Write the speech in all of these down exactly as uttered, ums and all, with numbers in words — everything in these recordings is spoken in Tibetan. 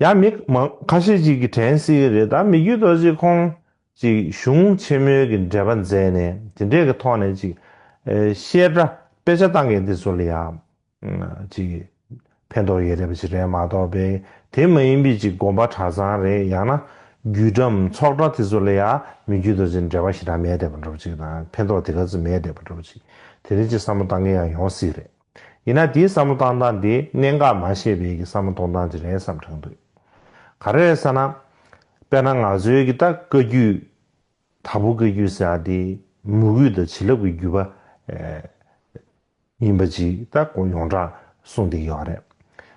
ཡང་མི་མང་ཁ་ཤས་ཅིག་གིས་དྲན་སྲིད་ཀྱི་རེད། ད་མི་བརྒྱུད་རྡོ་རྗེ་ཁོང་ཅིག་གཞུང་ཆེན་མོའི་གི་འགྲེལ་པ་མཛད་ནས་དེ་འདྲས་ཀྱི་ཐོག་ནས་ཅིག་ཨེ་བཤད་གྲྭ་དཔེ་ཆ་བཏང་མཁན་དེ་ཚོ་ལ་ཡང་ཅིག་ཕན་ཐོགས་ཡོད་བསྡད་པ་ཅིག་རེད་མ་གཏོགས་པའི་དེ་མ་ཡིན་པའི་ཅིག་དགོན་པ་གྲྭ་ཚང་རེད། ཡང་ན་རྒྱུད་གྲྭའམ་ཚོགས་གྲྭ་དེ་ཚོ་ལ་ཡང་མི་བརྒྱུད་རྡོ་རྗེ་འགྲེལ་པ་ཞེ་དྲག་མེད་བསྡད་པ་འདྲ་པོ་ཅིག་དང་། ཕན་ཐོགས་དེ་ག་ཚོད་མེད་བསྡད་པ་འདྲ་པོ་ཅིག་དེ་རིང་ཅིག་བསམ་བློ་བཏང་མཁན་ཡང་ཡོང་སྲིད་རེད། ཡིན་ན་དེའི་བསམ་བློ་བཏང་སྟངས་དེ་གནད་འགག་མ་ཤེས་པའི་གི་བསམ་བློ་གཏོང་སྟངས་ཅིག་རེད་བསམ་དྲན་འདུག་ག་རེ་རེད་ཟེར་ན། དཔེར་ན་ང་ཚོའི་གི་ད་བཀའ་བརྒྱུད། དྭགས་པོ་བཀའ་བརྒྱུད་ཟེར་ཡ་དེ་མོས་གུས་དང་བྱིན་རླབས་ཀྱི་བརྒྱུད་པ་ཨེ་ཡིན་པ་ཅིག་ད་ཁོ་ཡོངས་གྲགས་གསུངས་བསྡད་ཡོད་རེད།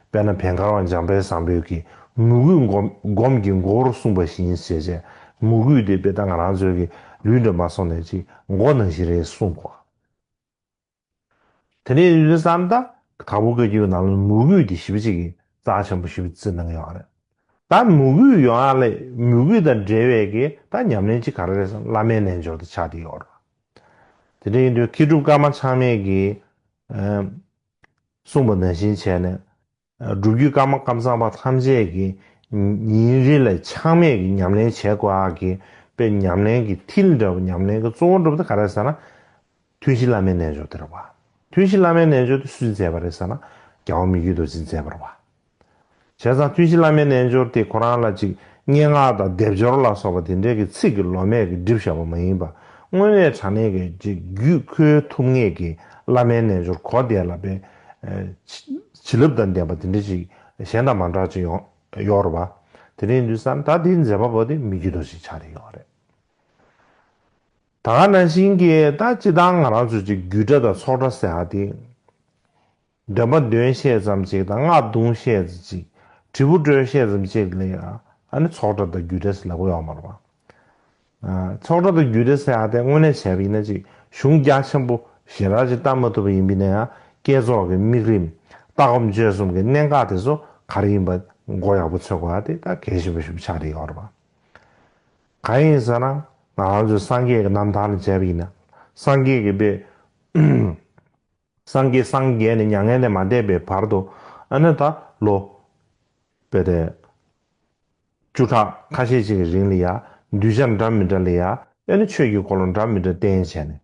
དཔེར་ན་བན་དཀར་བ་འཇམ་དཔལ་བཟང་པོས་ཀྱི་མོས་གུས་སྒོམ་སྒོམ་གྱི་མགོ་བོར་གསུངས་པ་བཞིན་ཞེས་བྱས། མོས་གུས་དེ་དཔེ་ད་ང་རང་ཚོའི་གི་ལུས་འདྲ་མ་སོང་ནས་ཅིག་མགོ་ནང་བཞིན་རེད་གསུངས་གོ། དེ་ནས་ཡུལ་བསམ་ད་དྭགས་པོ་བཀའ་བརྒྱུད་ནང་ལ་མོས་གུས་དེ་ཞེ་པོ་ཅིག་གི་རྩ་ཆེན་པོ་ཞེ་པོ་བརྩི་གནང་གི་ཡོད་རེད། ད་མོས་གུས་ཡོང་ཡ་ལས་མོས་གུས་དང་འབྲེལ་བའི་གི་ད་ཉམས་ལེན་ཅིག་ག་རེ་རེད་ཟེར་ན་བླ་མའི་རྣལ་འབྱོར་དེ་ཆགས་བསྡད་ཡོད་རེད། དེ་འདྲ་ཡིན་དུས་མཁས་གྲུབ་ཀརྨ་ཆགས་མེད་ཀྱི་ཨ་གསུངས་པ་ནང་བཞིན་བྱས་ནས། སྒྲུབ་བརྒྱུད་ཀརྨ་ཀཾ་ཚང་པ་ཐམས་ཅད་ཀྱིས་ཉིན་རེ་ལ་ཆག་མེད་ཀྱི་ཉམས་ལེན་བྱེད་དགོས་ཡག་གི་དཔེ་ཉམས་ལེན་གྱི་མཐིལ་འདྲ་བོ། ཉམས་ལེན་གྱི་གཙོ་བོ་འདྲ་བོ་དེ་ག་རེ་ཟེར་ན། ཐུན་བཞི་བླ་མའི་རྣལ་འབྱོར་དེ་རེད་བ། ཐུན་བཞི་བླ་མའི་རྣལ་འབྱོར་དེ་སུས་མཛད་པ་རེད་ཟེར་ན། རྒྱལ་བ་མི་བསྐྱོད་རྡོ་རྗེས་མཛད་པ་རེད་བ། བྱས་ཙང་ཐུན་བཞི་བླ་མའི་རྣལ་འབྱོར་དེ་ཁོ་རང་ལ་ཅིག་སྙན་ངག་དང་སྡེབ་སྦྱོར་ལ་སོགས་པ་དེ་འདྲའི་གི་ཚིག་གི་ལོ་མས་གི་བསྒྲིབས་བཞག་པ་མ་ཡིན་པ། དངོས་གནས་དྲང་གནས་ཀྱི་ཅིག་རྒྱུད་ཁོལ་ཐུབ་མཁན་གྱི་བླ་མའི་རྣལ་འབྱོར་གོ་བདེ་ལ་དཔེ་ཨ་བྱིན་རླབས་དང་ལྡན་པ་དེ་འདྲ་ཅིག་གཞན་དང་མ་འདྲ་ཅིག་ཡོང་ཡོད་རེད་བ། དེ་འདྲ་ཡིན་དུས་ཙང་ད་དེའི་མཛད་པ་པོ་དེ་མི་བསྐྱོད་རྡོ་རྗེ་ཆགས་བསྡད་ཡོད་རེད། ད་ག་ནང་བཞིན་གྱི་ད་སྤྱིར་བཏང་ང་རང་ཚོ་ཅིག་རྒྱུད་གྲྭ་དང་ཚོགས་གྲྭ་ཟེར་ཡག་དེ། འདོན་པ་འདོན་ཤེས་ཙམ་ཅིག་དང་རྔ་བརྡུང་ཤེས་ཙམ་ཅིག། དྲིལ་བུ་དཀྲོལ་ཤེས་ཙམ་ཅིག་ལ་ཡང་ཨ་ནི་ཚོགས་གྲྭ་དང་རྒྱུད་གྲྭ་ཟེར་ལབ་ཀྱི་ཡོད་མ་རེད་བ། ཨ་ཚོགས་གྲྭ་དང་རྒྱུད་གྲྭ་ཟེར་ཡག་དེ་དངོས་གནས་བྱས་པ་ཡིན་ན་ཅིག་གཞུང་རྒྱ་ཆེན་པོ་ཞེ་དྲག་ཅིག་བལྟ་མ་ཐུབ་པ་ཡིན་པ་ཡིན་ན་ཡང་བསྐྱེད་རྫོགས་ཀྱི་དམིགས་རིམ། ལྟ་སྒོམ་སྤྱོད་གསུམ་གྱི་གནད་འགག་དེ་ཚོ་ག་རེ་ཡིན་པ་མགོ་ཡག་པོ་ཚོད་དགོས་ཡག་དེ་ད་གལ་ཆེན་པོ་ཞིག་ཆགས་བསྡད་ཡོད་རེད་བ། གང་ཡིན་ཟེར་ན། ང་རང་ཚོའི་སངས་རྒྱས་ཀྱི་རྣམ་ཐར་ལ་མཇལ་བ་ཡིན་ན། སངས་རྒྱས་ཀྱི་དཔེ། སངས་རྒྱས་སངས་རྒྱས་ནས་མྱ་ངན་ལས་མ་འདས་པའི་བར་དུ་ཨ་ནི་ད་ལོ་དཔེ་དེ་བཅུ་ཕྲག་ཁ་ཤས་ཅིག་གི་རིང་ལ་ཡ་གདུལ་བྱ་འདྲ་མི་འདྲ་ལ་ཡ་ཨ་ནི་ཆོས་ཀྱི་འཁོར་ལོ་འདྲ་མི་འདྲ་བསྟན་བྱས་ནས།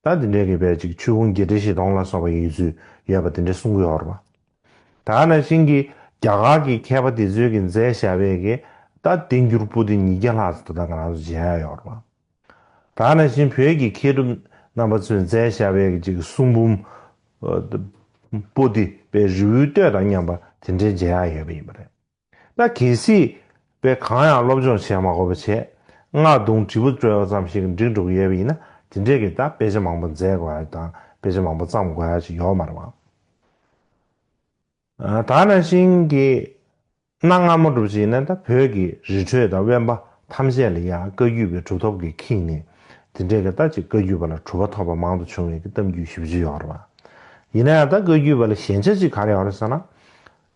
ད་འདི་འདྲའི་གི་དཔེ་ཅིག་ཆོས་ཕུང་བརྒྱད་ཁྲི་བཞི་སྟོང་ལ་སོགས་པ་ཡོད་ཚུལ་ཡོད་པ་དེ་འདྲ་གསུང་གི་ཡོད་རེད་པ། ད་ག་ནང་བཞིན་གྱི་རྒྱ་གར་གྱི་མཁས་པ་དེ་ཚོས་ཀྱི་མཛད་བཞག་པའི་གི་ད་བསྟན་འགྱུར་པོ་ཏི་ཉིས་བརྒྱ་ལྷག་ཙམ་ད་ལྟ་ང་རང་ཚོ་མཇལ་ཡ་ཡོད་རེད་པ། ད་ག་ནང་བཞིན་བོད་ཀྱི་མཁས་གྲུབ་རྣམ་པ་ཚོས་མཛད་བཞག་པའི་གི་ཅིག་གསུང་འབུམ་པོ་ཏི་དཔེ་རི་བོའི་གཏེར་དང་མཉམ་པ་དེ་འདྲའི་མཇལ་ཡ་ཡོད་པ་ཡིན་པ་རེད། ད་གལ་སྲིད་དཔེ་གང་ཡང་སློབ་སྦྱོང་བྱེད་མ་དགོས་པ་བྱས། རྔ་བརྡུང་དྲིལ་བུ་དཀྲོལ་བ་ཙམ་ཞིག་འགྲིག་འགྲོ་གི་ཡོད་པ་ཡིན་ན། དེ་འདྲས་ཀྱི་ད་དཔེ་ཆ་མང་པོ་མཛད་དགོས་ཡ་དང་དཔེ་ཆ་མང་པོ་བརྩམས་དགོས་ཡ་ཅིག་ཡོད་མ་རེད་པ། ཨ་ད་ནང་བཞིན་གྱི་གནའ་སྔ་མོ་འདྲ་པོ་ཅིག་ཡིན་ན་ད་བོད་ཀྱི་རི་ཁྲོད་དང་དབེན་པ་ཐམས་ཅད་ལ་ཡང་བཀའ་བརྒྱུད་པའི་གྲུབ་ཐོབ་ཀྱིས་ཁེངས་ནས། དེ་འདྲས་ཀྱི་ད་ཅིག་བཀའ་བརྒྱུད་པ་ལ་གྲུབ་པ་ཐོབ་པ་མང་དུ་བྱུང་བའི་གི་གཏམ་རྒྱུད་ཞེ་པོ་ཅིག་ཡོད་རེད་པ། ཡིན་ན་ཡང་ད་བཀའ་བརྒྱུད་པ་ལ་ཞན་ཆ་ཅིག་ག་རེ་ཡོད་རེད་ཟེར་ན།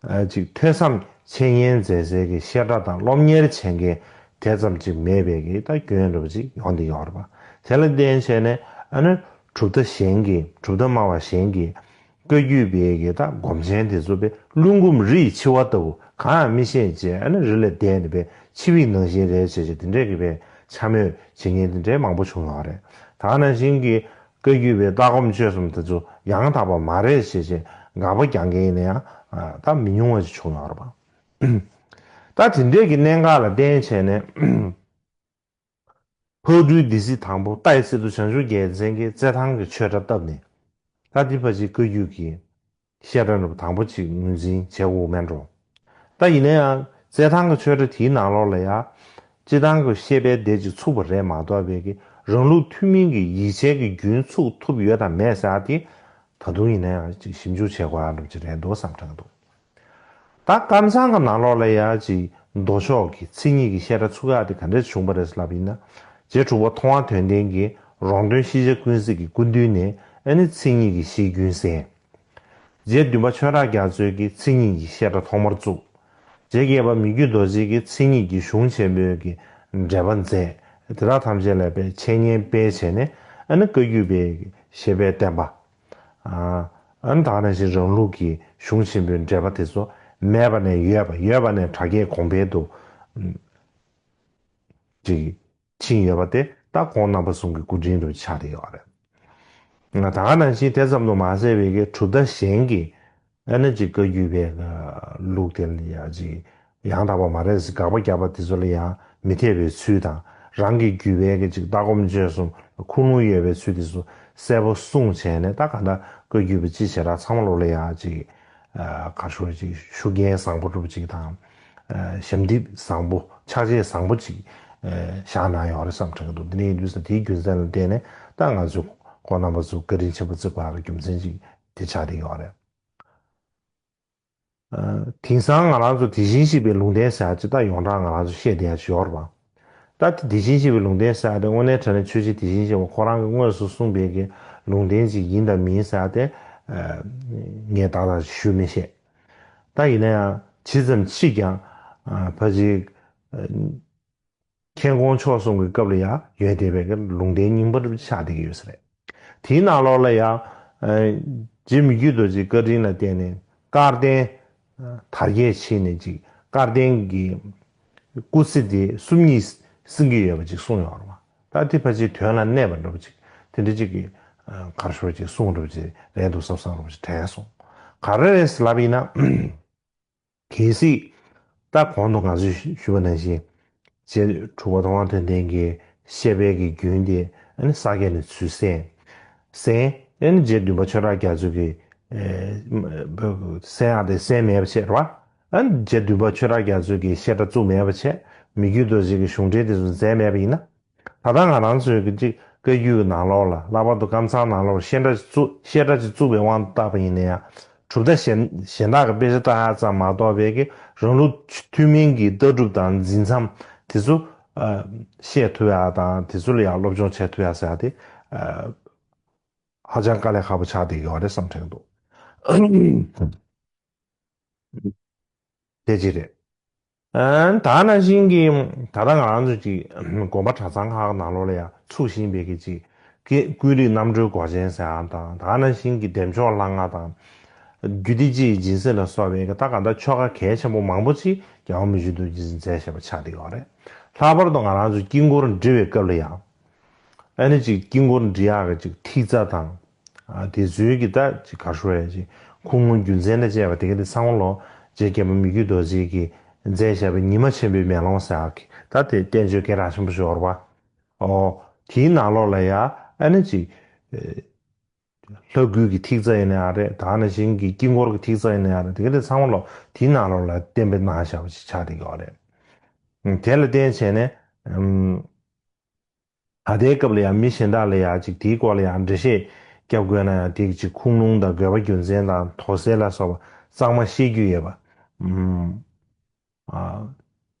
ཨ་ཅིག་ཐོས་བསམ་འཆད་ཉན་མཛད་སའི་གི་བཤད་གྲྭ་དང་སློབ་གཉེར་བྱེད་མཁན་དེ་ཙམ་ཅིག་མེད་པའི་གི་ད་སྐྱོན་འདྲ་པོ་ཅིག་ཡོང་བསྡད་ཡོད་རེད་པ། དེ་ལ་བརྟེན་བྱས་ནས་ཨ་ནི་གྲུབ་མཐའ་གཞན་གྱི་གྲུབ་མཐའ་སྨྲ་བ་གཞན་གྱི་བཀའ་བརྒྱུད་པའི་གི་ད་སྒོམ་ཆེན་དེ་ཚོ་དཔེ་ཀླུ་འབུམ་རི་ཡི་འཆི་བ་ལྟ་བུ་གང་ཡང་མི་ཤེས་བྱས་ཨ་ནི་རི་ལ་བསྡད་ནས་དཔེ་འཆི་བའི་ནང་བཞིན་རེད་བྱས་བྱས་དེ་འདྲས་ཀྱི་དཔེ་འཕྱ་སྨོད་བྱེད་མཁན་དེ་འདྲས་མང་པོ་བྱུང་ཡོད་རེད། ད་ག་ནང་བཞིན་གྱི་བཀའ་བརྒྱུད་པའི་ལྟ་སྒོམ་སྤྱོད་གསུམ་དེ་ཚོ་ཡང་དག་པ་མ་རེད་ཞེས་བྱས་དགག་པ་རྒྱག་མཁན་ཡིན་ན་ཡང་ད་མི་ཉུང་བ་ཞིག་བྱུང་ཡོད་རེད་པ། ད་དེ་འདྲས་ཀྱི་གནད་འགག་ལ་བརྟེན་བྱས་ནས་ཕག་གྲུའི་སྡེ་སྲིད་དང་པོ་ཏཱའི་སི་ཏུ་བྱང་ཆུབ་རྒྱལ་མཚན་གྱིས་རྩེད་ཐང་གི་ཆོས་གྲྭ་བཏབ་ནས་ད་འདི་ཕལ་ཆེར་བཀའ་བརྒྱུད་ཀྱི་བཤད་གྲྭ་འདྲ་པོ་དང་པོ་ཅིག་ངོས་འཛིན་བྱེད་དགོས་མེད་འགྲོ། ད་ཡིན་ན་ཡང་རྩེད་ཐང་གི་ཆོས་གྲྭ་དེའི་ནང་ལོགས་ལ་ཡང་སྤྱིར་བཏང་གི་བཤད་པའི་སྡེ་ཅིག་ཚུགས་པ་རེད་མ་གཏོགས་པའི་གི་རང་ལུགས་ཐུན་མིན་གྱི་ཡིག་ཆའི་གི་རྒྱུན་ཚུགས་ཐུབ་ཡོད་དང་མེད་ཟེར་ཡ་དེ་ད་དུང་ཡིན་ན་ཡང་ཅིག་ཞིབ་འཇུག་བྱེད་དགོས་ཡ་འདྲ་པོ་ཅིག་རེད་འདུག་བསམ་དྲན་གྱི་འདུག་ད་ཀམ་ཚང་གི་ནང་ལོགས་ལ་ཡ་ཅིག་མདོ་ཕྱོགས་ཀྱི་མཚན་ཉིད་ཀྱི་བཤད་གྲྭ་ཚུགས་ཡག་དེ་ག་འདྲས་བྱུང་བ་རེད་ལབ་ཡིན་ན། རྗེ་དྲུག་པ་མཐོང་བ་དོན་ལྡན་གྱིས་རོང་སྟོན་ཤེས་བྱ་ཀུན་གཟིགས་ཀྱི་སྐུ་མདུན་ནས་ཨ་ནི་མཚན་ཉིད་ཀྱི་བཤད་རྒྱུན་གསན། རྗེ་བདུན་པ་ཆོས་གྲགས་རྒྱ་མཚོས་ཀྱིས་མཚན་ཉིད་ཀྱི་བཤད་གྲྭ་ཐོག་མར་བཙུགས། རྗེ་བརྒྱད་པ་མི་བསྐྱོད་རྡོ་རྗེ་གིས་མཚན་ཉིད་ཀྱི་གཞུང་ཆེན་པོའི་གི་འགྲེལ་པ་མཛད། དེ་དག་ཐམས་ཅད་ལ་དཔེ་འཆད་ཉན་སྤེལ་བྱས་ནས་ཨ་ནི་བཀའ་བརྒྱུད་པའི་བཤད་པའི་བསྟན་པ། ཨ་ཨ་ནི་ད་ག་ནང་བཞིན་རང་ལུགས་ཀྱི་གཞུང་ཆེན་པོའི་འགྲེལ་པ་དེ་ཚོ་ མེད་པ་ནས་ཡོད་པ། ཡོད་པ་ནས་དྲག་སྐྱེད་གོང་འཕེལ་དུ་ཅིག་ཕྱིན་ཡོད་པ་དེ་ད་ཁོང་རྣམ་པ་གསུམ་གྱི་སྐུ་དྲིན་དུ་ཆགས་བསྡད་ཡོད་རེད། ད་ག་ནང་བཞིན་དེ་ཙམ་དུ་མ་ཟད་པའི་གི་གྲུབ་མཐའ་གཞན་གྱི་ཨ་ནི་ཅིག་བཀའ་བརྒྱུད་པའི་ལུགས་དེ་ལ་ཡང་ཅིག་ཡང་དག་པ་མ་རེད་ཟེར་དགག་པ་བརྒྱབ་པ་དེ་ཚོ་ལ་ཡང་མི་འཐད་པའི་ཚུལ་དང་། རང་གི་བརྒྱུད་པའི་གི་ཅིག་ལྟ་སྒོམ་སྤྱོད་གསུམ་ཁུངས་ལུང་ཡོད་པའི་ཚུལ་དེ་ཚོ་གསལ་པོ་གསུངས་བྱས་ནས། ད་ག་འདྲ་བཀའ་བརྒྱུད་པ་སྤྱི་བྱེ་བྲག་ཚང་མ་ལོག་ལ་ཡང་ཅིག་ག་ཤོར་ཅིག་ཤུགས་རྐྱེན་བཟང་པོ་འགྲུབ་ཅིག་དང་། ཞབས་འདེགས་བཟང་པོ་ཕྱག་རྗེས་བཟང་པོ་ཅིག་བཞག་གནང་ཡོད་རེད་བསམ་དྲན་གྱི་འདུག་དེ་ནས་ཡིན་དུས་ཙང་དེའི་རྒྱུ་མཚན་ལ་བརྟེན་ནས་ད་ང་ཚོས་ཁོང་རྣམ་པ་ཚོ་བཀའ་དྲིན་ཆེན་པོ་བརྩི་དགོས་ཡག་གི་རྒྱུ་མཚན་ཅིག་དེ་ཆགས་བསྡད་ཡོད་རེད། དེང་སང་ང་རང་ཚོ་དེ་བཞིན་གཤེགས་པའི་ལུང་བསྟན་ཟེར་ཡག་ཅིག་ད་ཡོངས་གྲགས་ང་རང་ཚོ་བཤད་བསྡད་ཡག་ཅིག་ཡོད་རེད་པ། ད་དེ་དེ་བཞིན་གཤེགས་པའི་ལུང་བསྟན་ཟེར་ཡག་དེ་དངོས་གནས་དྲང་གནས་ཆོས་རྗེ་དེ་བཞིན་གཤེགས་པ་ཁོ་རང་གིས་དངོས་སུ་གསུངས་པའི་གི་ལུང་བསྟན་ཅིག་ཡིན་དང་མིན་ཟེར་ཡག་དེ་ངས་ཏག་ཏག་ཞུ་མི་ཤེས། ད་ཡིན་ན་ཡང་ཇི་ཙམ་མཆིས་ཀྱང་ཕ་ཅིག་མཁྱེན་ཀོང་ཕྱོགས་གསུམ་གྱི་སྐབས་ལ་ཡང་ཡོད་བསྡད་པའི་གི་ལུང་བསྟན་རྙིང་པ་འདྲ་པོ་ཆགས་བསྡད་ཀྱི་ཡོད་ས་རེད། དེའི་ནང་ལོགས་ལ་ཡང་རྗེ་མི་བསྐྱོད་རྡོ་རྗེའི་བཀའ་དྲིན་ལ་བརྟེན་ནས་སྐལ་ལྡན་དར་རྒྱས་ཕྱིན་ནས་ཅིག་སྐལ་ལྡན་གྱི་སྐུ་ཚེ་དེ་སུམ་གཉིས་ཟིན་གྱི་ཡོད་པ་ཅིག་གསུངས་ཡོད་རེད་པ། ད་དེ་ཕལ་ཆེར་དོན་ལ་གནས་པ་འདྲ་པོ་ཅིག་དེ་འདྲ་ཅིག་གི་གར་ཤོར་ཅིག་གསུང་འདྲ་པོ་ཅིག་རེད་འདུག་བསམ་བསམ་འདྲ་པོ་ཅིག་དྲན་སོང་། ག་རེ་རེད་ཟེར་ལབ་ཡིན་ན། གལ་སྲིད་ད་གོང་དུ་ང་ཚོས་ཞུས་པ་ནང་བཞིན་རྗེ་དྲུག་པ་ཐུབ་དབང་དོན་ལྡན་གྱི་བཤད་པའི་གི་རྒྱུན་དེ་ཨ་ནི་ས་སྐྱ་ནས་ཚུར་གསན། གསན། ཨ་ནི་རྗེ་བདུན་པ་ཆོས་གྲགས་རྒྱ་མཚོ་གིས་གསན་ཡག་དེ་གསན་མེད་པ་བྱས་རེད་པ། ཨ་ནི་རྗེ་བདུན་པ་ཆོས་གྲགས་རྒྱ་མཚོ་གིས་བཤད་གྲྭ་བཙུགས་མེད་པ་བྱས། མི་བསྐྱོད་རྡོ་རྗེ་གི་གཞུང་འགྲེལ་དེ་ཚོ་མཛད་མེད་པ་ཡིན་ན། ད་ལྟ་ང་རང་ཚོའི་གི་ཅིག་བཀའ་བརྒྱུད་ཀྱི་ནང་ལོགས་ལ་ལྷག་པར་དུ་ཀམ་ཚང་ནང་ལོགས་ལ་བཤད་གྲྭ་ཅིག་བཙུགས། བཤད་གྲྭ་ཅིག་བཙུགས་པའི་དབང་དུ་བཏང་པ་ཡིན་ན་ཡང་། གྲུབ་མཐའ་གཞན་གཞན་དག་གི་དཔེ་ཆ་ལྟ་ཡག་ཙམ་མ་གཏོགས་པའི་གི་རང་ལུགས་ཐུན་མིན་གྱི་ལྟ་གྲུབ་དང་འཛིན་མཚམས་དེ་ཚོ་ཨ་ཤེས་ཐུབ་ཡག་དང་། དེ་ཚོ་ལ་ཡང་སློབ་སྦྱོང་བྱེད་ཐུབ་ཡག་ཟེར་ཡག་དེ་ཨ་ཧ་ཅང་དཀའ་ལས་ཁག་པོ་ཆགས་བསྡད་ཡོད་རེད་བསམ་དྲན་འདུག་དེ་གཅིག་རེད། ཨ་ད་ནང་བཞིན་གྱི་ད་ལྟ་ང་རང་ཚོ་ཅིག་དགོན་པ་གྲྭ་ཚང་ཁག་ནང་ལོགས་ལ་ཡང་ཚུགས་བཞིན་པའི་གི་ཅིག་ཀུན་རིག་རྣམ་གྲོལ་སྒོ་ཆེན་ཟེར་ཡག་དང་། ད་ནང་བཞིན་གྱི་བདེ་མཆོག་ལྷ་ལྔ་དང་། རྒྱུད་སྡེ་སྤྱི་ཡི་སྦྱིན་སྲེག་ལ་སོགས་པའི་གི་ད་ག་འདྲ་ཆོ་ག་གལ་ཆེན་པོ་མང་པོ་ཅིག་རྒྱལ་བ་མི་བསྐྱོད་རྡོ་རྗེས་མཛད་བཞག་པ་ཆགས་བསྡད་ཡོད་རེད། ལྷག་པར་དུ་ང་རང་ཚོ་དཀྱིལ་འཁོར་འབྲི་བའི་སྐབས་ལ་ཡང་། ཨ་ནི་ཅིག་དཀྱིལ་འཁོར་འབྲི་ཡག་གི་ཅིག་ཐིག་རྩ་དང་། ཨ་དེ་ཚོའི་གི་ད་ཅིག་ག་རེ་ཞུ་དགོས་རེད། ཅིག་ཁུངས་ལུང་རྒྱུ་མཚན་དང་བཅས་པ་དེ་ག་དེ་ཚང་མ་ལོ་རྗེ་རྒྱལ་བ་མི་བསྐྱོད་རྡོ་རྗེ་གིས་མཛད་བཞག་པའི་ཉི་མ་ཆེན་པོའི་མེ་ལོང་ཟེར་ཡག་གི་ད་དེ་བསྟན་བཅོས་སྐད་གྲགས་ཆེན་པོ་ཞིག་ཡོད་རེད་པ། ཨོ་དེའི་ནང་ལོགས་ལ་ཡ་ཨ་ནི་ཅིག་ཨེ་ལྷ་སྐུ་གི་ཐིག་རྩ་ཡིན་ན་ཡང་རེད། ད་ག་ནང་བཞིན་གྱི་དཀྱིལ་འཁོར་གྱི་ཐིག་རྩ་ཡིན་ན་ཡང་རེད། དེ་ག་དེ་ཚང་མ་ལོ་དེའི་ནང་ལོགས་ལ་གཏན་འབེབས་གནང་བཞག་པ་ཞིག་ཆགས་བསྡད་ཡོད་རེད། ཨ་དེ་ལ་བརྟེན་བྱས་ནས་ཨམ། ད་ལྟའི་སྐབས་ལ་ཡང་མི་གཞན་དག་ལ་ཡང་ཅིག་དེའི་སྐོར་ལ་ཡང་འགྲེལ་བཤད་རྒྱབ་དགོས་ན་ཡང་དེ་གི་ཅིག་ཁུངས་ལུང་དང་དགོས་པ་རྒྱུ་མཚན་དང་དོགས་སེལ་ལ་སོགས་པ་གཙང་མ་ཤེས་རྒྱུ་ཡོད་པ། ཨུམ། ཨ།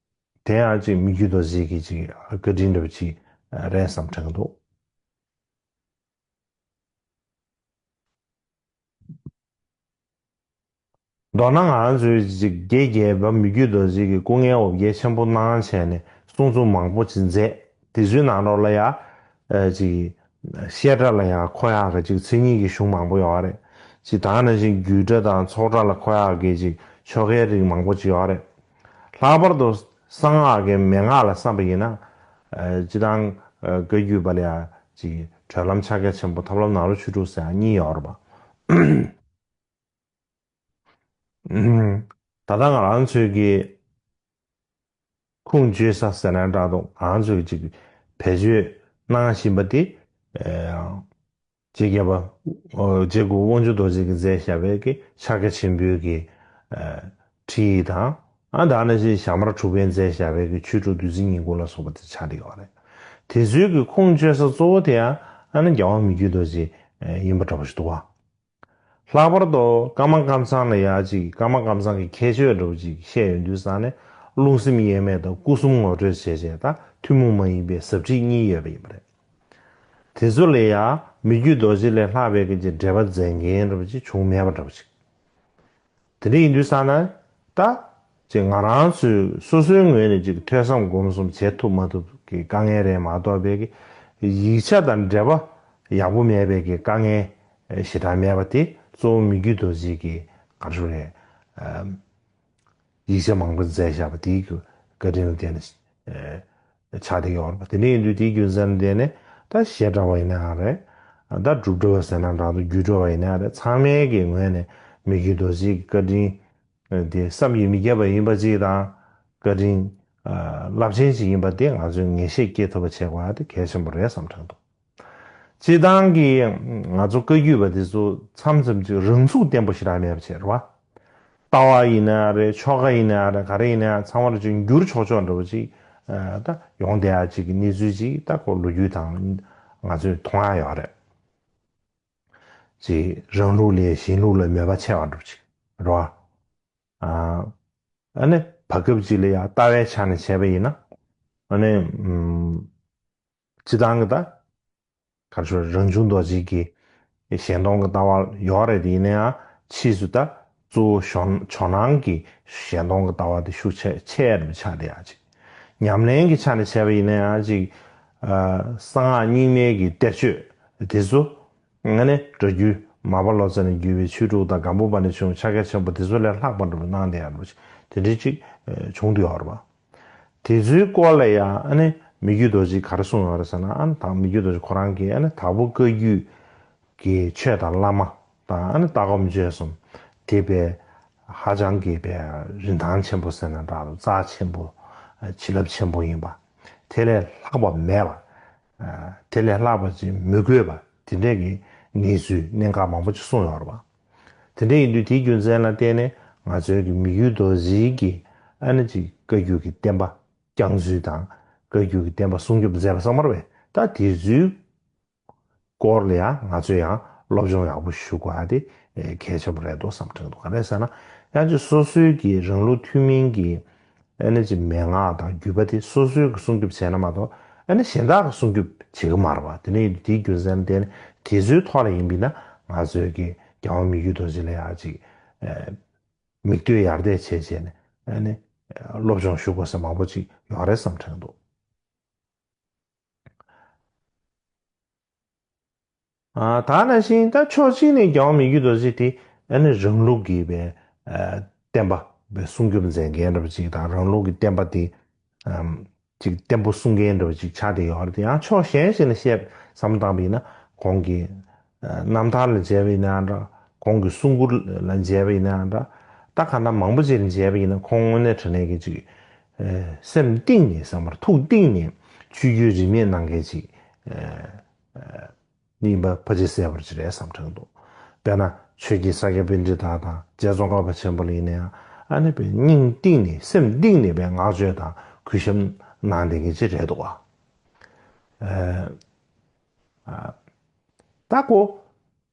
དེ་ཡང་ཅིག་མི་བསྐྱོད་རྡོ་རྗེ་གི་ཅིག་བཀའ་དྲིན་འདྲ་པོ་ཅིག་རེད་བསམ་དྲན་གྱི་འདུག་མདོར་ན་ང་རང་ཚོའི་ཅིག་རྗེ་རྒྱལ་བ་མི་བསྐྱོད་རྡོ་རྗེ་གིས་སྐུ་ངལ་འོ་བརྒྱལ་ཆེན་པོ་གནང་བྱས་ནས་གསུང་རྩོམ་མང་པོ་ཅིག་མཛད། དེ་ཚོའི་ནང་ལོགས་ལ་ཡང་ཅིག་བཤད་གྲྭ་ལ་ཡང་འཁོད་ཡག་གི་ཅིག་མཚན་ཉིད་ཀྱི་གཞུང་མང་པོ་ཡོད་རེད། ཅིག་ད་ག་ནང་བཞིན་རྒྱུད་གྲྭ་དང་ཚོགས་གྲྭ་ལ་འཁོད་ཡག་གི་ཅིག་ཆོ་གའི་རིགས་མང་པོ་ཅིག་ཡོད་རེད། ལྷག་པར་དུ་གསང་སྔགས་ཀྱི་མན་ངག་ལ་བསམ་པ་ཡིན་ན། སྤྱིར་བཏང་བཀའ་བརྒྱུད་པ་ལ་ཡང་ཅིག་གྲོལ་ལམ་ཕྱག་རྒྱ་ཆེན་པོ་ཐབས་ལམ་ནང་ལོགས་ཆོས་དྲུག་ཟེར་ཡག་གཉིས་ཡོད་རེད་པ། ད་ལྟ་ང་རང་ཚོའི་གི་ཁུངས་བཅོལ་ས་ཟེར་ན་འདྲ་འདུག་ང་རང་ཚོའི་གི་ཅིག་བེད་སྤྱོད་གནང་བཞིན་པ་དེ། རྗེ་རྒྱལ་བ། རྗེ་གུ་རུ་དབང་ཕྱུག་རྡོ་རྗེ་གིས་མཛད་བཞག་པའི་གི་ཕྱག་རྒྱ་ཆེན་པོའི་གི་ཁྲིད་ཡིག་དང་། ཨ་ད་ག་ནང་བཞིན་ཞྭ་དམར་གྲུབ་པས་མཛད་བཞག་པའི་གི་ཆོས་དྲུག་བདུད་རྩི་བསྙེན་བཀུར་ལ་སོགས་པ་དེ་ཆགས་བསྡད་ཡོད་རེད། དེ་ཚོའི་གི་ཁུངས་བཅོལ་ས་གཙོ་བོ་དེ་ཡང་ཨ་ནི་རྒྱལ་བ་མི་བསྐྱོད་རྡོ་རྗེ་ཡིན་པ་འདྲ་པོ་ཞིག་འདུག་བ། ལྷག་པར་དུ་ཀརྨ་ཀཾ་ཚང་ལ་ཡ་ཅིག་ཀརྨ་ཀཾ་ཚང་གི་ཁྱད་ཆོས་འདྲ་པོ་ཅིག་བཤད་ཡོང་དུས་ཙང་ནས། རླུང་སེམས་དབྱེར་མེད་དང་སྐུ་གསུམ་ངོ་སྤྲོད་བྱས་བྱས། ད་ཐུན་མོང་མ་ཡིན་པའི་ཟབ་ཁྲིད་གཉིས་ཡོད་པ་ཡིན་པ་རེད། དེ་ཚོ་ལ་ཡང་མི་བསྐྱོད་རྡོ་རྗེ་ལས་ལྷག་པའི་གི་ཅིག་འགྲེལ་པ་མཛད་མཁན་འདྲ་པོ་ཅིག་བྱུང་མེད་པ་འདྲ་པོ་ཅིག་དེ་འདྲ་ཡིན་དུས་ཙང་ན་ད་ཅིག་ང་རང་ཚོས་སོ་སོའི་ངོས་ནས་ཅིག་ཐོས་བསམ་སྒོམ་གསུམ་བྱེད་ཐུབ་མ་ཐུབ་ཀྱི་དཀའ་ངལ་རེད་མ་གཏོགས་པའི་གི་ཡིག་ཆ་དང་འགྲེལ་པ་ཡག་པོ་མེད་པའི་གི་དཀའ་ངལ་ཞེ་དྲག་མེད་པ་དེ་གཙོ་བོ་མི་བསྐྱོད་རྡོ་རྗེ་གི་ག་རེ་ཞུ་དགོས་རེད། ཡིག་ཆ་མང་པོ་མཛད་བཞག་པ་དེའི་བཀའ་དྲིན་ལ་བརྟེན་ནས་ཆགས་བསྡད་ཡོད་རེད་པ། དེ་འདྲ་ཡིན་དུས་དེའི་རྒྱུ་མཚན་ལ་བརྟེན་ནས་ད་བཤད་གྲྭ་བ་ཡིན་ན་ཡང་རེད། ད་སྒྲུབ་གྲྭ་བ་ཟེར་ན་འདྲ་འདུག་རྒྱུད་གྲྭ་བ་ཡིན་ན་ཡང་རེད། ཚང་མའི་གི་ངོས་ནས་མི་བསྐྱོད་རྡོ་རྗེ་གི་བཀའ་དྲིན་དེ་བསམ་གྱིས་མི་ཁྱབ་པ་ཡིན་པ་ཅིག་དང་། བཀའ་དྲིན་རླབས་ཆེན་ཅིག་ཡིན་པ་དེ་ང་ཚོས་ངེས་ཤེས་སྐྱེ་ཐུབ་པ་བྱེད་དགོས་པ་དེ་གལ་ཆེན་པོ་རེད་བསམ་དྲན་འདུག་སྤྱིར་བཏང་གི་ང་ཚོ་བཀའ་བརྒྱུད་པ་དེ་ཚོ་མཚམས་མཚམས་ཅིག་རང་ཚུགས་བརྟན་པོ་ཞེ་དྲག་མེད་པ་བྱས་རེད་བ། ལྟ་བ་ཡིན་ན་རེད། ཆོ་ག་ཡིན་ན་རེད། ག་རེ་ཡིན་ན་ཚང་མར་ཅིག་འགྱུར་ཆོག་ཆོག་འདྲ་བོ་ཅིག་ད་ཡོང་བསྡད་ཡ་ཅིག་གི་གནས་ཚུལ་ཅིག་ད་ཁོ་ལོ་རྒྱུས་དང་ང་ཚོས་མཐོང་ཡ་ཡོད་རེད། ཅིག་རང་ལུགས་ལས་གཞན་ལུགས་ལ་མོས་པ་ཆེ་བ་འདྲ་བོ་ཅིག་རེད་བ། ཨ་ནི་བར་སྐབས་ཅིག་ལ་ཡང་ལྟ་བའི་ཆ་ནས་བྱས་པ་ཡིན་ན། ཨ་ནི་ཨམ་སྤྱིར་བཏང་གི་ད་ག་རེ་ཞུ། རང་བྱུང་རྡོ་རྗེ་གི་གཞན་སྟོང་གི་ལྟ་བ་ཡོད་རེད་དེ། ཡིན་ན་ཡང་ཕྱིས་སུ་ད་གཙོ་བོ་ཇོ་ཇོ་ནང་གི་གཞན་སྟོང་གི་ལྟ་བ་དེ་ཤུགས་ཆེ་ཆེ་རུ་ཆགས་བསྡད་ཡ་ཅིག་ཉམས་ལེན་གྱི་ཆ་ནས་བྱས་པ་ཡིན་ན་ཡང་ཅིག་ཨ་གསང་སྔགས་རྙིང་མའི་གི་གཏེར་ཆོས་དེ་ཚོ། ང་ནི་སྒྲ་བསྒྱུར་མར་པ་ལོ་ཙཱ་ནས་བརྒྱུད་པའི་ཆོས་དྲུག་དང་། སྒམ་པོ་པ་ནས་བྱུང་བའི་ཕྱག་རྒྱ་ཆེན་པོ་དེ་ཚོ་ལས་ལྷག་པ་འདྲ་པོ་གནང་བསྡད་ཡ་འདྲ་པོ་ཞིག་དེ་འདྲའི་ཅིག་བྱུང་བསྡད་ཡོད་རེད་པ། དེ་ཚོའི་སྐོར་ལ་ཡང་ཨ་ནི་མི་བསྐྱོད་རྡོ་རྗེས་ག་རེ་གསུངས་ཡོད་རེད་ཟེར་ན། ཨ་ནི་ད་མི་བསྐྱོད་རྡོ་རྗེ་ཁོ་རང་གིས་ཨ་ནི་དྭགས་པོ་བཀའ་བརྒྱུད་ཀྱི་ཆོས་དང་བླ་མ་དང་། ཨ་ནི་ལྟ་སྒོམ་སྤྱོད་གསུམ་དེ་བས་ཧ་ཅང་གི་བས་རིན་ཐང་ཆེན་པོ་ཟེར་ན་འདྲ་འདུག་རྩ་ཆེན་པོ། བྱིན་རླབས་ཆེན་པོ་ཡིན་པ། དེ་ལས་ལྷག་པ་མེད་པ། དེ་ལས་ལྷག་པ་ཅིག་མི་དགོས་པ་དེ་འདྲས་ཀྱི་གནས་ཚུལ་གནད་འགག་མང་པོ་ཅིག་གསུངས་ཡོད་རེད་པ། དེ་འདྲས་ཡིན་དུས་དེའི་རྒྱུ་མཚན་ལ་བརྟེན་ནས་ང་ཚོའི་གི་མི་བསྐྱོད་རྡོ་རྗེ་གི་ཨ་ནི་ཅིག་བཀའ་བརྒྱུད་ཀྱི་བསྟན་པ་བསྐྱངས་ཚུལ་དང་། བཀའ་བརྒྱུད་ཀྱི་བསྟན་པ་སྲུང་སྐྱོབ་མཛད་པ་ཚང་མ་རེད་པས། ད་དེ་ཚོའི་སྐོར་ལ་ཡང་ང་ཚོས་ཡང་སློབ་སྦྱོང་ཡག་པོ་ཞུ་དགོས་ཡ་དེ་གལ་ཆེན་པོ་རེད་འདུག་བསམ་དྲན་འདུག་ག་རེ་ཟེར་ན། ཡང་ཅིག་སོ་སོའི་གི་རང་ལུགས་ཐུན་མིན་གྱི་ཨ་ནི་ཅིག་མན་ངག་དང་བརྒྱུད་པ་དེ་སོ་སོའི་གི་སྲུང་སྐྱོབ་བྱས་ན་མ་གཏོགས། ཨ་ནི་གཞན་དག་གི་སྲུང་སྐྱོབ་བྱེད་གི་མ་རེད་པ། དེ་ནས་དེའི་རྒྱུ་མཚན་དེ་ནི་དེ་ཚོའི་ཐོག་ལ་ཡིན་པས་ན། ང་ཚོའི་གི་རྒྱལ་བ་མི་བསྐྱོད་རྡོ་རྗེ་ལ་ཡང་ཅིག་ཨ་མིག་ལྟོས་ཡར་ལྟས་བྱས་བྱས་ནས་ཨ་ནི་སློབ་སྦྱོང་ཞུ་དགོས་ས་མང་པོ་ཅིག་ཡོད་རེད་བསམ་དྲན་འདུག་ཨ་ད་ནང་བཞིན་ད་ཕྱོགས་གཅིག་ནས་རྒྱལ་བ་མི་བསྐྱོད་རྡོ་རྗེ་དེ་ཨ་ནི་རང་ལུགས་ཀྱི་བའི་ཨ་བསྟན་པ་བའི་སྲུང་སྐྱོབ་མཛད་མཁན་འདྲ་པོ་ཅིག་དང་། རང་ལུགས་ཀྱི་བསྟན་པ་དེ་ཨམ་ཅིག་བརྟན་པོ་སྲུང་མཁན་འདྲ་པོ་ཅིག་ཆགས་བསྡད་ཡོད་རེད་དེ། ཡང་ཕྱོགས་གཞན་ཞིག་ནས་བཤད་བསམ་བློ་བཏང་བ་ཡིན་ན། ཁོང་གི་ཨ་རྣམ་ཐར་ལ་མཇལ་བ་ཡིན་ན་འདྲ། ཁོང་གི་གསུང་མགུར་ལ་མཇལ་བ་ཡིན་ན་འདྲ། ད་ག་འདྲ་མང་པོ་ཅིག་ལ་མཇལ་བ་ཡིན་ན། ཁོང་དངོས་གནས་དྲང་གནས་ཀྱི་ཅིག་ཨ་སེམས་གཏིང་ནས་བསམ་པར་ཐུགས་གཏིང་ནས་ཆོས་བརྒྱུད་རིས་མེད་གནང་མཁན་ཅིག་ཨ་ཨ་ཡིན་པ་ཕལ་ཆེར་གསལ་པོ་ཅིག་རེད་བསམ་དྲན་འདུག་དཔེར་ན་ཆོས་རྒྱལ་ས་སྐྱ་པཎྜི་ཏ་དང་རྗེ་ཙོང་ཁ་པ་ཆེན་པོ་ལ་ཡིན་ན་ཡང་། ཨ་ནི་བའི་སྙིང་གཏིང་ནས་སེམས་གཏིང་ནས་བའི་བསྔགས་བརྗོད་དང་གུས་ཞབས་གནང་བསྡད་མཁན་ཅིག་རེད་འདུག་བ། ཨ་ཨ་ད་ཁོ་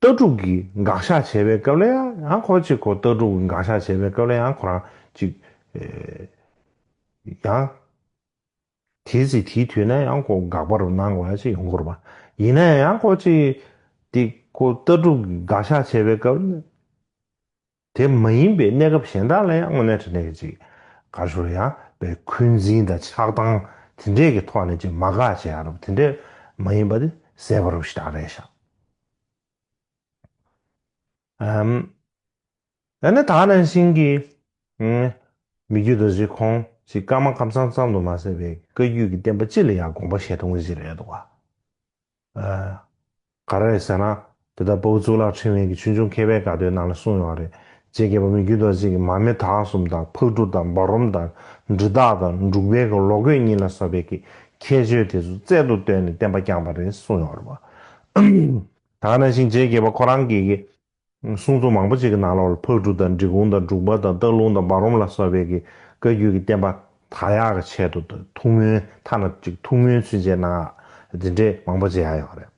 ལྟ་གྲུབ་ཀྱི་དགག་བཞག་བྱས་པའི་སྐབས་ལ་ཡང་། ཡང་ཁོ་ཅིག་ཁོ་ལྟ་གྲུབ་ཀྱི་དགག་བཞག་བྱས་པའི་སྐབས་ལ་ཡང་ཁོ་རང་ཅིག་ཨེ་ཡང་དེའི་ཚེ་དེའི་དུས་ན་ཡང་ཁོ་དགག་པ་རུ་གནང་དགོས་ཡ་ཅིག་ཡོང་གི་རེད་པ། ཡིན་ན་ཡང་ཁོ་ཅིག་དེ་ཁོ་ལྟ་གྲུབ་ཀྱི་དགག་བཞག་བྱས་པའི་སྐབས་ལ། དེ་མ་ཡིན་པའི་གནས་སྐབས་གཞན་དག་ལ་ཡང་དངོས་གནས་དྲང་གནས་ཀྱི་ཅིག་ག་རེ་ཞུ་རེད། ཡང་པའི་འཁོན་འཛིན་དང་ཆགས་སྡང་དེ་འདྲས་ཀྱི་ཐོག་ནས་ཅིག་མ་དགག་བྱེད་ཡ་རུ། དེ་འདྲས་མ་ཡིན་པ་དེ་གསལ་པོ་རུ་ཞིག་རེད་ཤག་ཨམ། ཨ་ནི་ད་ནང་བཞིན་གྱི་ཨམ་མི་བསྐྱོད་རྡོ་རྗེ་ཁོང་ཅིག་ཀརྨ་ཀཾ་ཚང་ཙམ་དུ་མ་ཟད་པའི་བཀའ་བརྒྱུད་ཀྱི་བསྟན་པ་སྤྱི་ལ་ཡང་དགོངས་པ་བཞེས་ཐུབ་མཁན་ཅིག་རེད་འདུག་བ། ཨ་ག་རེ་རེད་ཟེར་ན། དེ་ལྟར་དཔའ་བོ་གཙུག་ལག་ཕྲེང་བའི་གི་ཆོས་འབྱུང་མཁས་པའི་དགའ་སྟོན་ནང་ལ་གསུངས་ཡོད་རེད། རྗེ་རྒྱལ་པོ་མི་བསྐྱོད་རྡོ་རྗེ་གིས་མར་མེ་དྭགས་གསུམ་དང་། ཕག་གྲུ་དང་། འབའ་རོམ་དང་། འབྲི་སྟག་དང་། འབྲུག་པའི་གི་ལོ་གོས་གཉིས་ལ་སོགས་པའི་གི་ཁྱད་ཆོས་དེ་ཚོ་རྩལ་དུ་བཏོན་ནས་བསྟན་པ་བསྐྱངས་པ་རེད་གསུངས་ཡོད་རེད་པ། ད་ག་ནང་བཞིན་རྗེ་རྒྱལ་པོ་ཁོ་རང་གི་གི་གསུང་རྩོམ་མང་པོ་ཅིག་གི་ནང་ལོགས་ལ་ཕག་གྲུ་དང་། འབྲི་གུང་དང་། འབྲུག་པ་དང་། སྟག་ལུང་དང་། འབའ་རོམ་ལ་སོགས་པའི་གི་བཀའ་བརྒྱུད་ཀྱི་བསྟན་པ་དར་ཡག་གི་ཆེད་དུ་ཐུགས་སྨོན། ཐ་ན་ཅིག་ཐུགས་སྨོན་ཚུན་ཆད་གནང་ཡག་དེ་འདྲས་མང་པོ་ཅིག་ཡང་ཡོད་རེད།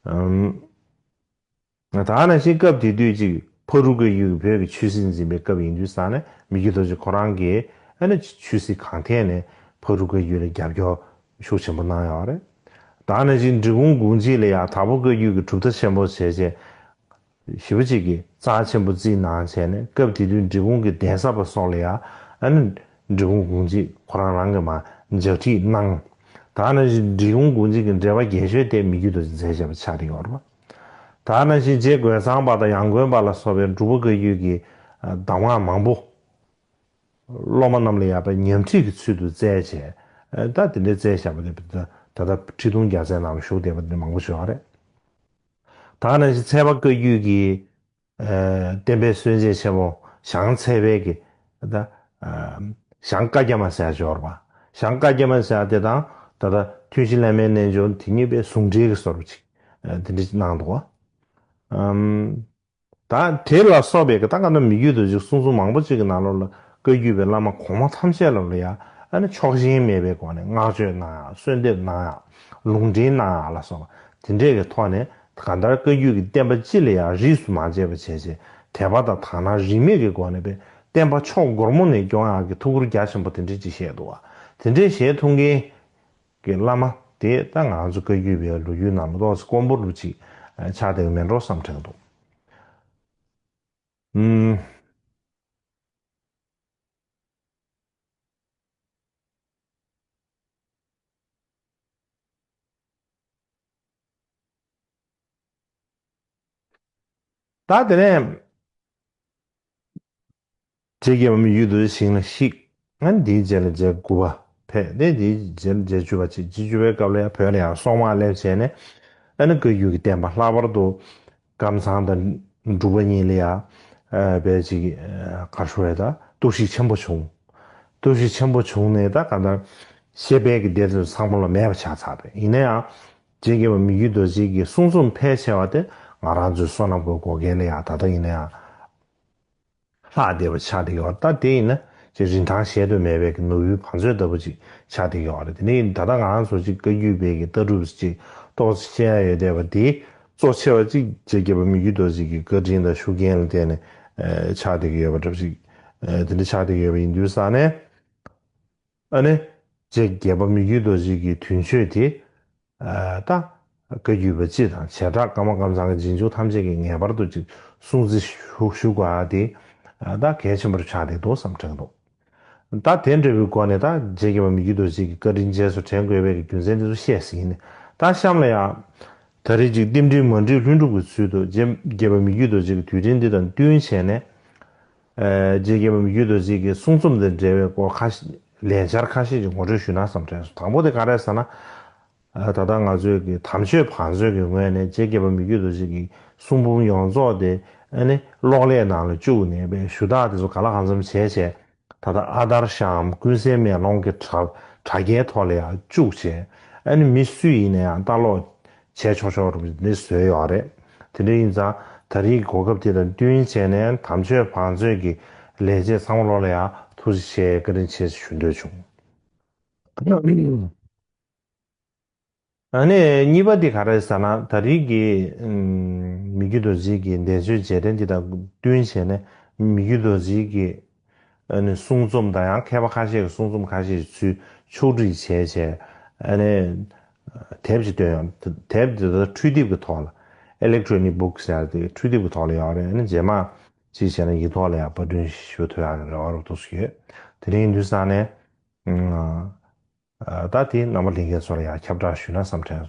ཨམ། ད་ག་ནང་བཞིན་སྐབས་དེ་དུས་ཅིག་ཕག་གྲུ་བཀའ་བརྒྱུད་ཀྱི་བོད་ཀྱི་ཆོས་སྲིད་འཛིན་པའི་སྐབས་ཡིན་དུས་ཙང་ནས་མི་བསྐྱོད་རྡོ་རྗེ་ཁོ་རང་གིས་ཨ་ནི་ཆོས་སྲིད་གང་ཐད་ནས་ཕག་གྲུ་བཀའ་བརྒྱུད་ལ་རྒྱབ་སྐྱོར་ཤུགས་ཆེན་པོ་གནང་ཡོད་རེད། ད་ག་ནང་བཞིན་འབྲི་གུང་དགོངས་གཅིག་ལ་ཡང་དྭགས་པོ་བཀའ་བརྒྱུད་ཀྱི་གྲུབ་མཐའ་ཆེན་པོ་བྱས་རྗེས་ཞེ་པོ་ཅིག་གི་རྩ་ཆེན་པོ་བརྩིས་གནང་བྱས་ནས། སྐབས་དེ་དུས་འབྲི་གུང་གི་གདན་ས་པ་སོགས་ལ་ཡང་ཨ་ནི་འབྲི་གུང་དགོངས་གཅིག་ཁོ་རང་རང་གིས་མར་ལྗགས་ཁྲིད་གནང་། ད་ག་ནང་བཞིན་འབྲི་གུང་དགོངས་གཅིག་གི་འགྲེལ་པ་རྒྱས་ཤོས་དེ་མི་བསྐྱོད་རྡོ་རྗེས་མཛད་བཞག་པ་ཆགས་ཀྱི་ཡོད་རེད་པ། ད་ག་ནང་བཞིན་རྗེ་རྒོད་ཚང་པ་དང་ཡང་དགོན་པ་ལ་སོགས་པའི་འབྲུག་པ་བཀའ་བརྒྱུད་ཀྱི་གདམས་ངག་མང་པོ་ སློབ་མ་རྣམས་ལ་ཡང་པའི་ཉམས་ཁྲིད་ཀྱི་ཚུལ་དུ་བསྩལ་བྱས། ཨ་ད་དེ་འདྲའི་བསྩལ་བཞག་པ་དེ་ད་ད་ལྟ་ཁྲི་སྟོང་བརྒྱ་ཚན་ནང་ལ་བཞུགས་བསྡད་པ་དེ་མང་པོ་ཞིག་ཡོད་རེད། ད་ག་ནང་བཞིན་ཚལ་པ་བཀའ་བརྒྱུད་ཀྱི་ཨ་བསྟན་པའི་སྲོལ་འབྱེད་ཆེན་མོ་ཞང་ཚལ་པའི་གི་ད་ཨ་ཞང་བཀའ་རྒྱ་མ་ཟེར་ཡག་ཅིག་ཡོད་རེད་པ། ཞང་བཀའ་རྒྱ་མ་ཟེར་ཡག་དེ་དང་ད་ལྟ་ཐུན་བཞི་བླ་མའི་རྣལ་འབྱོར་དེ་གཉིས་པའི་ཟུང་འབྲེལ་གྱི་བཟོ་འདྲ་ཅིག་ཨ་དེ་འདྲ་ཅིག་གནང་འདུག་པ། ཨམ། ད་དེ་ལ་སོགས་པའི་ད་ག་ནང་མི་བསྐྱོད་རྡོ་རྗེ་གསུང་རྩོམ་མང་པོ་ཅིག་གི་ནང་ལོགས་ལ་བཀའ་བརྒྱུད་པའི་བླ་མ་གོང་མ་ཐམས་ཅད་ལ་ལ་ཡང་ཨ་ནི་ཕྱོགས་ཞེན་མེད་པའི་སྒོ་ནས་བསྔགས་བརྗོད་གནང་ཡག་གསོལ་འདེབས་གནང་ཡག་ལུང་འདྲེན་གནང་ཡག་ལ་སོགས་པ་དེ་འདྲས་ཀྱི་ཐོག་ནས་གང་ལྟར་བཀའ་བརྒྱུད་ཀྱི་བསྟན་པ་སྤྱི་ལ་ཡང་རིས་སུ་མ་ཆད་པ་བྱས་བྱས་དད་པ་དང་དག་སྣང་རིས་མེད་ཀྱི་སྒོ་ནས་པའི་བསྟན་པ་ཕྱོགས་སྒོར་མོ་ནས་སྐྱོང་ཡག་གི་ཐུགས་ཁུར་རྒྱ་ཆེན་པོ་དེ་འདྲས་ཅིག་བཞེས་འདུག་པ། དེ་འདྲས་བཞེས་ཐུབ་མཁན་གྱི་བླ་མ་དེ་ད་ང་ཚོ་བཀའ་བརྒྱུད་པའི་ལོ་རྒྱུས་ནང་ལ་ཏོག་ཙམ་དཀོན་པོ་འདྲ་ཅིག་ཆགས་བསྡད་ཀྱི་མེད་འགྲོ་བསམ་དྲན་འདུག་ཨུམ། ད་དེ་ནས་རྗེ་རྒྱལ་བ་མི་བསྐྱོད་རྡོ་རྗེ་ཞིང་ལ་གཤེགས། ཨ་ནི་དེའི་རྗེས་ལ་རྗེ་དགུ་པ་ཕེབས་ཏེ་དེའི་རྗེས་ལ་རྗེ་བཅུ་པ་བྱས། རྗེ་བཅུ་པའི་སྐབས་ལ་ཡང་བོད་ལ་ཡང་སྲོག་དམག་སླེབས་བྱས་ནས་ཨ་ནི་བཀའ་བརྒྱུད་ཀྱི་བསྟན་པ་ལྷག་པར་དུ་ཀམ་ཚང་དང་འབྲུག་པ་གཉིས་ལ་ཡང་ཨ་དཔེ་ཅིག་ཨ་ག་རེ་ཞུ་དགོས་རེད། ད་གཏོར་བཤིག་ཆེན་པོ་བྱུང་། གཏོར་བཤིག་ཆེན་པོ་བྱུང་ནས་ད་གང་ལྟར་ཞེ་པོ་གི་སྡེ་ཚོ་ཚང་མ་ལ་མེད་པ་ཆགས་ཚར་བས། ཡིན་ན་ཡང་རྗེ་རྒྱལ་བ་མི་བསྐྱོད་རྡོ་རྗེ་གི་གསུང་རྩོམ་ཕལ་ཆེ་བ་དེ་ང་རང་ཚོའི་བསོད་ནམས་ཀྱི་བགོ་སྐལ་ལ་ཡང་ད་ལྟ་ཡིན་ན་ཡང་ལྷག་བསྡད་པ་ཆགས་བསྡད་ཡོད་རེད། ད་དེ་ཡིན་ན་ཅིག་རིན་ཐང་གཞལ་དུ་མེད་པའི་གི་ནོར་བུའི་བང་མཛོད་ལྟ་བུ་ཅིག་ཆགས་བསྡད་ཡོད་རེད། དེ་ནས་ད་ལྟ་ང་རང་ཚོ་ཅིག་བཀའ་བརྒྱུད་པའི་གི་ལྟ་གྲུབ་ཅིག་ཏོག་ཙམ་ཤེས་ཡ་ཡོད་བསྡད་པ་དེ་གཙོ་ཆེ་བ་ཅིག་རྗེ་རྒྱལ་བ་མི་བསྐྱོད་རྡོ་རྗེ་གི་བཀའ་དྲིན་དང་ཤུགས་རྐྱེན་ལ་བརྟེན་ནས་ཨ་ཆགས་བསྡད་ཀྱི་ཡོད་པ་འདྲ་པོ་ཅིག་ཨ་དེ་འདྲ་ཆགས་བསྡད་ཀྱི་ཡོད་པ་ཡིན་དུས་ཙང་ནས། ཨ་ནི། རྗེ་རྒྱལ་བ་མི་བསྐྱོད་རྡོ་རྗེ་གི་དུས་མཆོད་དེ། ཨ་ད། བཀའ་བརྒྱུད་པ་སྤྱི་དང་བྱེ་བྲག་ཀརྨ་ཀམ་ཚང་གི་རྗེས་འཇུག་ཐམས་ཅད་ཀྱིས་ངེས་པར་དུ་ཅིག་སྲུང་བརྩི་ཞུ་ཞུ་དགོས་པ་དེ། ཨ་ད་གལ་ཆེན་པོ་ཆགས་བསྡད་འདུག་བསམ་དྲན་འདུག་ད་དེ་འདྲ་བའི་སྒོ་ནས་ད་རྗེ་རྒྱལ་བ་མི་བསྐྱོད་རྡོ་རྗེ་གི་བཀའ་དྲིན་རྗེས་སུ་དྲན་དགོས་པའི་རྒྱུ་མཚན་དེ་ཚོ་བཤད་ཟིན་ནས་ད་གཤམ་ལ་ཡང་། ད་རེས་ཅིག་རྟེན་འབྲེལ་མ་འགྲིག་ལྷུན་གྲུབ་ཀྱི་ཚུལ་དུ་རྗེ་རྒྱལ་བ་མི་བསྐྱོད་རྡོ་རྗེ་གི་དུས་དྲན་འདི་དང་བསྟུན་བྱས་ནས། ཨ་རྗེ་རྒྱལ་བ་མི་བསྐྱོད་རྡོ་རྗེ་གི་གསུང་རྩོམ་དང་འབྲེལ་བའི་སྐོར་ཁ་ཤས་ལས་འཆར་ཁ་ཤས་ཀྱི་ངོ་སྤྲོད་ཞུས་ན་བསམ་དྲན་སོང་། དང་པོ་དེ་ག་རེ་ཟེར་ན། ཨ་ད་ལྟ་ང་ཚོའི་གི་དམ་ཆོས་བང་མཛོད་ཀྱི་ངོས་ནས་རྗེ་རྒྱལ་བ་མི་བསྐྱོད་རྡོ་རྗེ་གི་གསུང་འབུམ་ཡོངས་རྫོགས་དེ་ཨ་ནི་གློག་ཀླད་ནང་ལ་བཅུག་ནས་པའི་ཞུ་དག་དེ་ཚོ་གང་ལ་གང་འཚམ་བྱས་བྱས། ད་ལྟ་ཨ་དར་ཤམ་ཀུན་གསལ་མེ་ལོང་གི་དྲ་དྲ་རྒྱའི་ཐོག་ལ་ཡང་བཅུག་བྱས། ཨ་ནི་མི་སུ་ཡིན་ན་ཡང་ལྟ་ཀློག་བྱས་ཆོག་ཆོག་རུ་འདི་བཟོས་ཡོད་རེད། དེ་འདྲ་ཡིན་ཙང་ད་རེས་གོ་སྐབས་དེ་དང་བསྟུན་བྱས་ནས་དམ་ཆོས་བང་མཛོད་ཀྱི་ལས་བྱེད་ཚང་མ་ལོ་ལ་ཡང་ཐུགས་རྗེ་ཆེ་བཀའ་དྲིན་ཆེ་ཞུ་འདོད་བྱུང་། ཨ་ནི་གཉིས་པ་དེ་ག་རེ་ཟེར་ན། ད་རེས་ཀྱི་ཨམ་མི་བསྐྱོད་རྡོ་རྗེ་གི་འདས་མཆོད་རྗེས་དྲན་འདི་དང་བསྟུན་བྱས་ནས་མི་བསྐྱོད་རྡོ་རྗེ་གི་ཨ་ནི་གསུང་རྩོམ་དང་ཡང་མཁས་པ་ཁ་ཤས་ཀྱི་གསུང་རྩོམ་ཁ་ཤས་ཀྱི་ཚུལ་ཕྱོགས་སྒྲིག་བྱས་བྱས། ཨ་ནི་དེབ་ཅིག་བཏོན་ཡོད། དེབ་འདི་ད་འཕྲུལ་དེབ་ཀྱི་ཐོག་ལ་electronic book ཟེར་ཏེ་འཕྲུལ་དེབ་ཀྱི་ཐོག་ལ་ཡོད་རེད། ཨ་ནི་རྗེས་མ་ཅིག་བྱས་ན་ཡིག་ཐོག་ལ་ཡང་པར་སྐྲུན་ཞུ་ཐུབ་ཡག་གི་རེ་བ་རུ་ཐུགས་སུ་ཡོད། དེ་རིང་དུས་སང་ནས། ཨ་ད་དེ་རྣམ་པ་ལྷན་རྒྱས་ཚོ་ལ་ཡང་ཁྱབ་བསྒྲགས་ཞུས་ན་བསམ་དྲན་